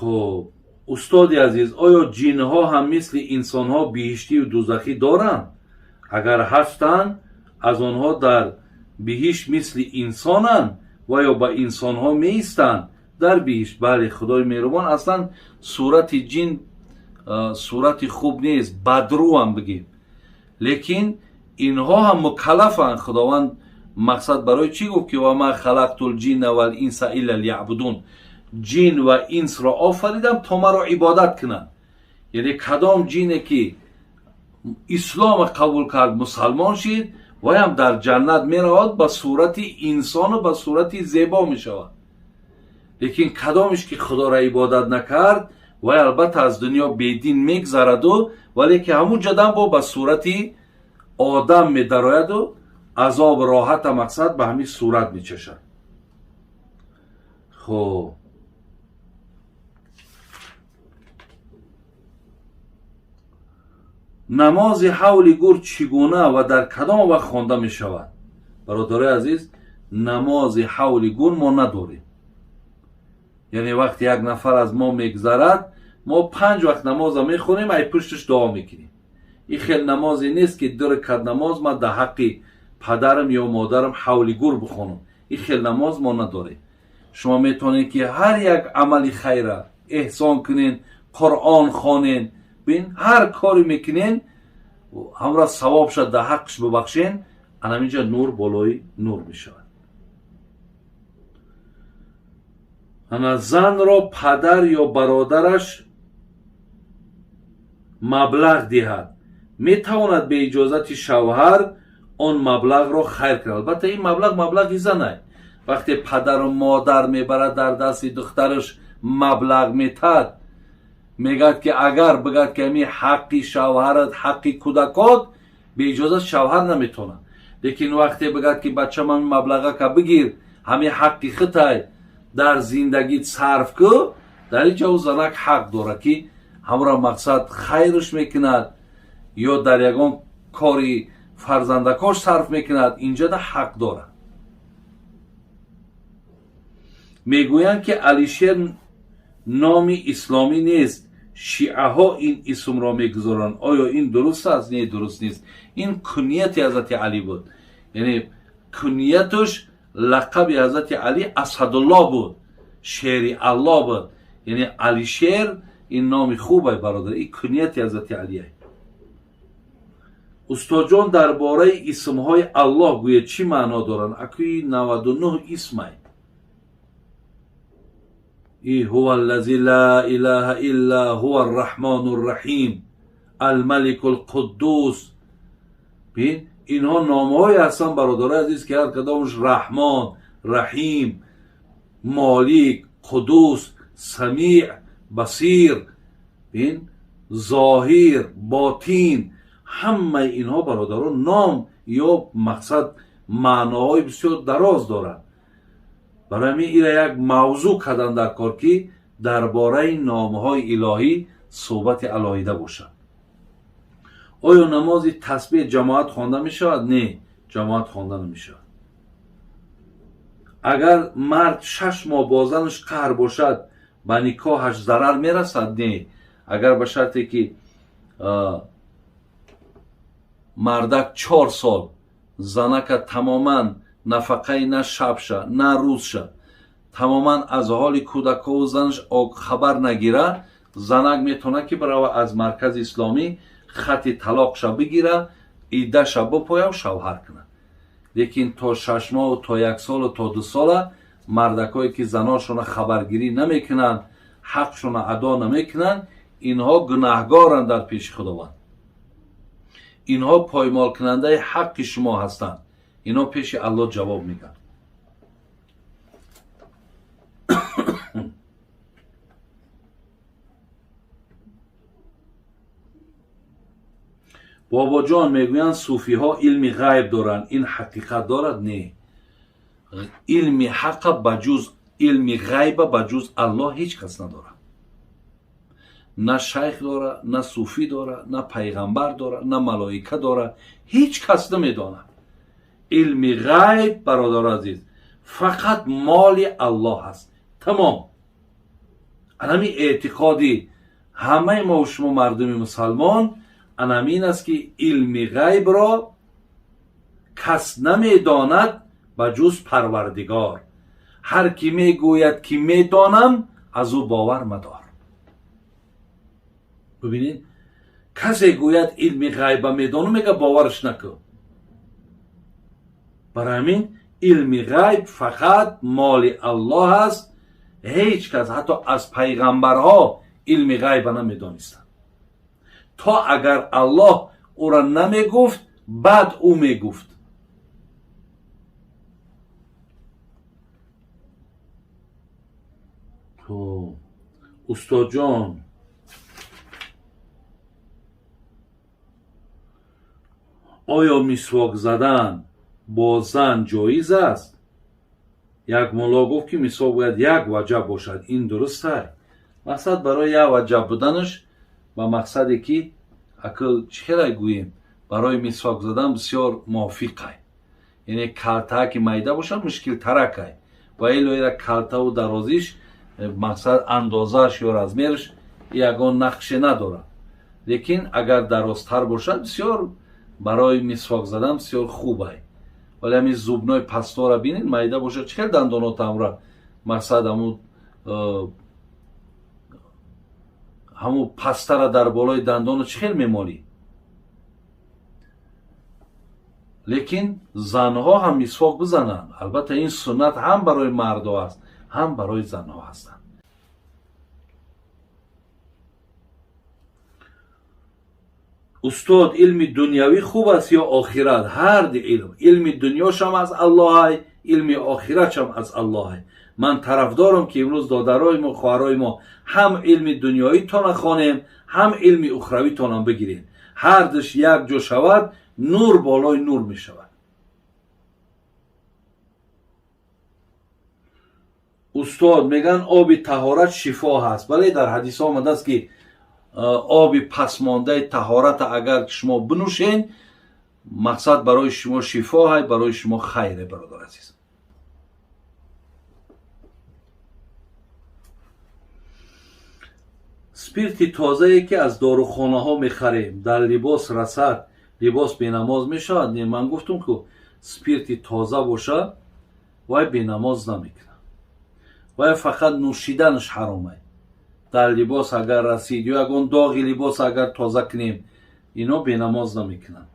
Хуб, устоди азиз, оё ҷинҳо ҳам мисли инсонҳо биҳиштию дузахӣ доранд? Агар ҳастанд, аз онҳо дар биҳишт мисли инсонанд ва ё ба инсонҳо меистанд дар биҳишт? Бале, Худои меҳрубон, аслан сурати ҷин сурати хуб нест, бадрӯам бигем, лекин инҳо ҳам мукаллафанд. Худованд мақсад барои чӣ гуфт ки وما خلقت الجن والإنس إلا ليعبدون, ҷин ва инсро офаридам то маро ибодат кунанд. Яъне кадом ҷине ки ислома қабул кард, мусалмон шид, ваям дар ҷаннат меравад, ба сурати инсону ба сурати зебо мешавад. Лекин кадомеш ки Худоро ибодат накард, вай албатта аз дунё бедин мегзараду, вале ки ҳамун ҷадам бо ба сурати одам медарояду азоб роҳата мақсад ба ҳамин сурат мечашад. Хуб, намози ҳавли гур чӣ гуна ва дар кадом вақт хонда мешавад? Бародарои азиз, намози ҳавли гур мо надорем. Яъне вақте як нафар аз мо мегзарад, мо панҷ вақт намоза мехонем, ай пушташ дуо мекунем. Ин хел намозе нест ки ду ракат намоз ман дар ҳаққи падарам ё модарам ҳавли гур бихонам. Ин хел намоз мо надорем. Шумо метавонед ки ҳар як амали хайра эҳсон кунен, Қуръон хонен, бин, ҳар коре мекунен, ҳамра савоб шад, дар ҳаққаш бубахшен, анаминҷа нур болои нур мешавад. Ана занро падар ё бародараш маблағ диҳад, метавонад бе иҷозати шавҳар он маблағро хайр кунад? Албатта, ин маблағ маблағи занай. Вақте падару модар мебарад, дар дасти духтараш маблағ метад, мегӯяд ки агар бигӯяд ки ами ҳаққи шавҳарат, ҳаққи кӯдакот, бе иҷозат шавҳар наметавонад. Лекин вақте бигӯяд ки бачам, ҳамин маблағака бигир, ҳамин ҳаққи хитай, дар зиндагит сарф кӯ, дар ин ҷо ӯ занак ҳақ дорад ки ҳамро мақсад хайрш мекунад ё дар ягон кори фарзандакош сарф мекунад, инҷода ҳақ дорад. Мегӯянд ки Алишер номи исломӣ нест, шиаҳо ин исмро мегузоранд. Оё ин дуруст аст? Не, дуруст нест. Ин кунияти ҳазрати Алӣ буд, яъне куниятуш, лақаби ҳазрати Алӣ Асадулло буд, шери Алло буд. Яъне Алишер ин номи хубай, бародар, ин кунияти ҳазрати Алие. Устодҷон, дар бораи исмҳои Аллоҳ гӯяд, чӣ маъно доранд? Акӯи 99 исмай и هو الذي لا إله إلا هو الرحمن الرحيم الملك القدوس. Бин, инҳо номҳое ҳастанд, бародарои азиз, ки ҳар кадомаш Раҳмон, Раҳим, Молик, Қудус, Самиъ, Басир, бин, Зоҳир, Ботин, ҳамаи инҳо, бародарон, ном ё мақсад маъноҳои бисёр дароз дорад. Барои ҳамин ира як мавзӯъ кардан дар кор, ки дар бораи номҳои илоҳӣ суҳбати алоҳида бошад. Оё намози тасбеҳ ҷамоат хонда мешавад? Не, ҷамоат хонда намешавад. Агар мард 6 моҳ бо занаш қаҳр бошад, ба никоҳаш зарар мерасад? Не, агар ба шарте ки мардак 4 сол занака тамоман нафақаи на шабша, на рӯзша, тамоман аз ҳоли кӯдакҳову занаш хабар нагира, занак метавонад ки барава аз маркази исломӣ хати талоқша бигира, иддаша бипояв, шавҳар кунад. Лекин то 6 моҳу то як солу то 2 сола мардакое ки заношона хабаргирӣ намекунанд, ҳақшона адо намекунанд, инҳо гунаҳгоранд дар пеши Худованд. Инҳо поймолкунандаи ҳаққи шумо ҳастанд, инҳо пеши Аллоҳ ҷавоб мегӯянд. Бобоҷон, мегӯянд суфиҳо илми ғайб доранд, ин ҳақиқат дорад? Не, илми ҳақа ба ҷуз, илми ғайба ба ҷуз Аллоҳ ҳеҷ кас надорад. На шайх дора, на суфӣ дора, на пайғамбар дора, на малоика дора, ҳеҷ кас намедонад. Илми ғайб, бародари азиз, фақат моли Аллоҳ аст, тамом. Анами эътиқоди ҳамаи мо шумо мардуми мусалмон анамин аст, ки илми ғайбро кас намедонад ба ҷуз Парвардигор. Ҳар ки мегӯяд, ки медонам, аз ӯ бовар мадор. Бибинед, касе гӯяд илми ғайба медонам, мега бовараш накун. Барои ҳамин илми ғайб фақат моли Аллоҳ аст. Ҳеҷ кас, ҳатто аз пайғамбарҳо, илми ғайба намедонистанд, то агар Аллоҳ ӯра намегуфт, баъд ӯ мегуфт. Устодҷон, оё мисвок задан бо зан ҷоиз аст? Як мулло гуфт, ки мисвок бояд як ваҷаб бошад. Ин дуруст аст? Мақсад барои як ваҷаб буданаш ба мақсаде, ки акл чӣ хелай гӯем, барои мисвок задан бисёр мувофиқай. Яъне калтаа ки майда бошад, мушкилтаракай ва илоира калтаву дарозиш, мақсад андозааш ё размераш ягон нақше надорад. Лекин агар дарозтар бошад, бисёр барои мисвок задан бисёр хубай. Вале ҳамин зубной пастора бинед, майда бошад, чӣ хел дандонотамра, мақсад ҳаму пастара дар болои дандоно чӣ хел мемолӣ? Лекин занҳо ҳам мисвок бизананд. Албатта, ин суннат ҳам барои мардо аст, ҳам барои занҳо ҳастанд. Устод, илми дунявӣ хуб аст ё охират? Ҳарди илм. Илми дунёшам аз Аллоҳай, илми охиратшам аз Аллоҳай. Ман тарафдорам, ки имрӯз додарои мо, хоҳарои мо ҳам илми дунёитона хонем, ҳам илми ухравитонам бигирем. Ҳардуш як ҷо шавад, нур болои нур мешавад. Устод, мегӯянд, оби таҳорат шифо ҳаст. Бале, дар ҳадисҳо омадааст, ки оби пасмондаи таҳората агар шумо бинӯшед, мақсад барои шумо шифо ҳай, барои шумо хайре, бародар азиз. Спирти тозае, ки аз дорухонаҳо мехарем, дар либос расад, либос бенамоз мешавад? Не, ман гуфтум, ку спирти тоза бошад, вай бенамоз намекунад, вай фақат нӯшиданаш ҳаромай. Дар либос агар расид ё ягон доғи либос агар тоза кунем, ино бенамоз намекунанд.